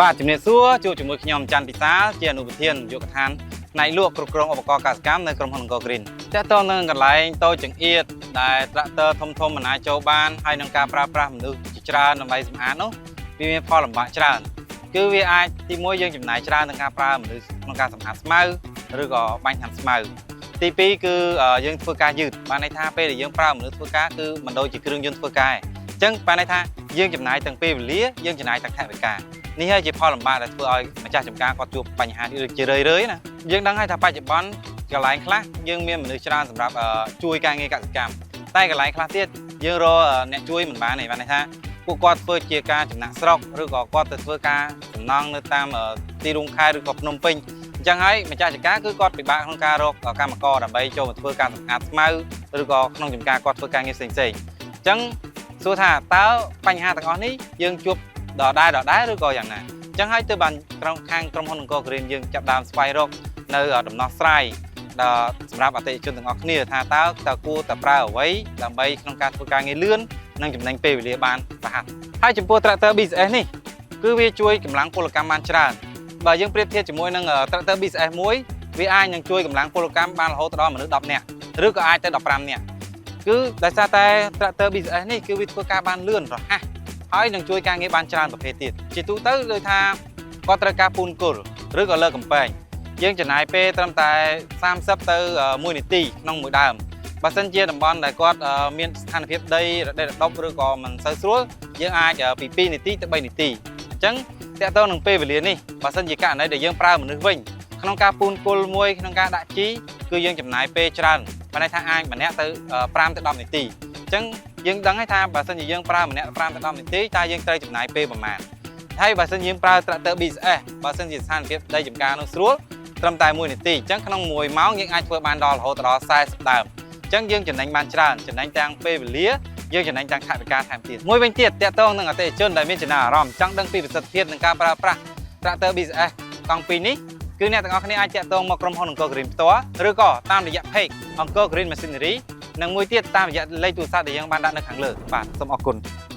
បាទជំរាបសួរជួបជាមួយខ្ញុំច័ន្ទពិសាលជាអនុប្រធាននាយកដ្ឋានផ្នែកលក់គ្រប់គ្រងឧបករណ៍កសិកម្មនៅក្រុមហ៊ុនអង្គរ Green តើតើនឹងកន្លែងតូចចង្អៀតដែលត្រាក់ទ័រធំធំមិនអាចចូលបានហើយនឹងការប្រើប្រាស់មនុស្សជាច្រើនដើម្បីសម្អាតនោះវាមានផលលំបាកច្រើនគឺវាអាចទីមួយយើងចំណាយច្រើនក្នុងការប្រើមនុស្សក្នុងការសម្អាតស្មៅឬក៏បាញ់ថ្នាំស្មៅទីពីរគឺយើងធ្វើការយឺតបានន័យថាពេលដែលយើងប្រើមនុស្សធ្វើការគឺមិនដូចជាគ្រឿងយន្តធ្វើការឯងអញ្ចឹងបានន័យថាយើងចំណាយទាំងពេលវេលាយើងចំណាយទាំងថវិកា នេះហើយជាផលលំបាកដែលធ្វើឲ្យម្ចាស់ចម្ការគាត់ជួបបញ្ហាជារឿយៗណាយើងដឹងហើយថាបច្ចុប្បន្នកន្លែងខ្លះយើងមានមនុស្សច្រើនសម្រាប់ជួយការងារកសិកម្មតែកន្លែងខ្លះទៀតយើងរកអ្នកជួយមិនបានទេបានន័យថាពួកគាត់ធ្វើជាការចំណាកស្រុកឬក៏គាត់ទៅធ្វើការសំណង់នៅតាមទីរួមខេត្តឬក៏ភ្នំពេញអញ្ចឹងហើយម្ចាស់ចម្ការគឺគាត់ពិបាកក្នុងការរកកម្មករដើម្បីចូលមកធ្វើការសម្អាតស្មៅឬក៏ក្នុងចម្ការគាត់ធ្វើការងារផ្សេងៗអញ្ចឹងសួរថាតើបញ្ហាទាំងអស់នេះយើងជួប ដដែលដដែលឬក៏យ៉ាងណាអញ្ចឹងហើយទើបបានក្រុមខាងក្រុមហ៊ុនអង្គរ Green យើងចាប់ដើមស្វែងរកនៅដំណោះស្រាយដល់សម្រាប់អតិថិជនទាំងអស់គ្នាថាតើតើគួរតែប្រើអ្វីដើម្បីក្នុងការធ្វើការងារលឿននិងចំណេញពេលវេលាបានរហ័សហើយចំពោះ Tractor BCS នេះគឺវាជួយកម្លាំងពលកម្មបានច្រើនបើយើងប្រៀបធៀបជាមួយនឹង Tractor BCS មួយវាអាចនឹងជួយកម្លាំងពលកម្មបានរហូតដល់មនុស្ស10នាក់ឬក៏អាចទៅ15នាក់គឺដោយសារតែ Tractor BCS នេះគឺវាធ្វើការបានលឿនរហ័ស ហើយនឹងជួយការងារបានច្រើនប្រភេទទៀតជាទូទៅដូចថាគាត់ត្រូវការពូនគល់ឬក៏លើកកំពែងយើងចំណាយពេលត្រឹមតែ30ទៅ1នាទីក្នុងមួយដើមបើសិនជាតំបន់ដែលគាត់មានស្ថានភាពដីរដេរដប់ឬក៏មិនសូវស្រួលយើងអាចពី2នាទីទៅ3នាទីអញ្ចឹងតើតើនឹងពេលវេលានេះបើសិនជាករណីដែលយើងប្រើមនុស្សវិញក្នុងការពូនគល់មួយក្នុងការដាក់ជីគឺយើងចំណាយពេលច្រើនបានន័យថាអាចម្នាក់ទៅ5ទៅ10នាទីអញ្ចឹង យើងដឹងហើយថាបើសិនជាយើងប្រើម្នាក់5ទៅ10នាទីតើយើងត្រូវចំណាយពេលប្រមាណហើយបើសិនជាយើងប្រើ Tractor BCS បើសិនជាស្ថានភាពដីចម្ការនោះស្រួលត្រឹមតែ1នាទីអញ្ចឹងក្នុង1ម៉ោងយើងអាចធ្វើបានដល់រហូតដល់40ដើមអញ្ចឹងយើងចំណេញបានច្រើនចំណេញទាំងពេលវេលាយើងចំណេញទាំងថវិកាថែមទៀតមួយវិញទៀតតកតងនឹងអតិថិជនដែលមានចំណារអារម្មណ៍ចង់ដឹងពីប្រសិទ្ធភាពនៃការប្រើប្រាស់ Tractor BCS កង់ពីរនេះគឺអ្នកទាំងអស់គ្នាអាចតាក់ទងមកក្រុមហ៊ុនអង្គរ Green ផ្ទាល់ឬក៏តាមរយៈ page អង្គរ Green Machinery និងមួយទៀតតាមរយៈលេខទូរស័ព្ទដែលយើងបានដាក់នៅខាងលើបាទសូមអរគុណ។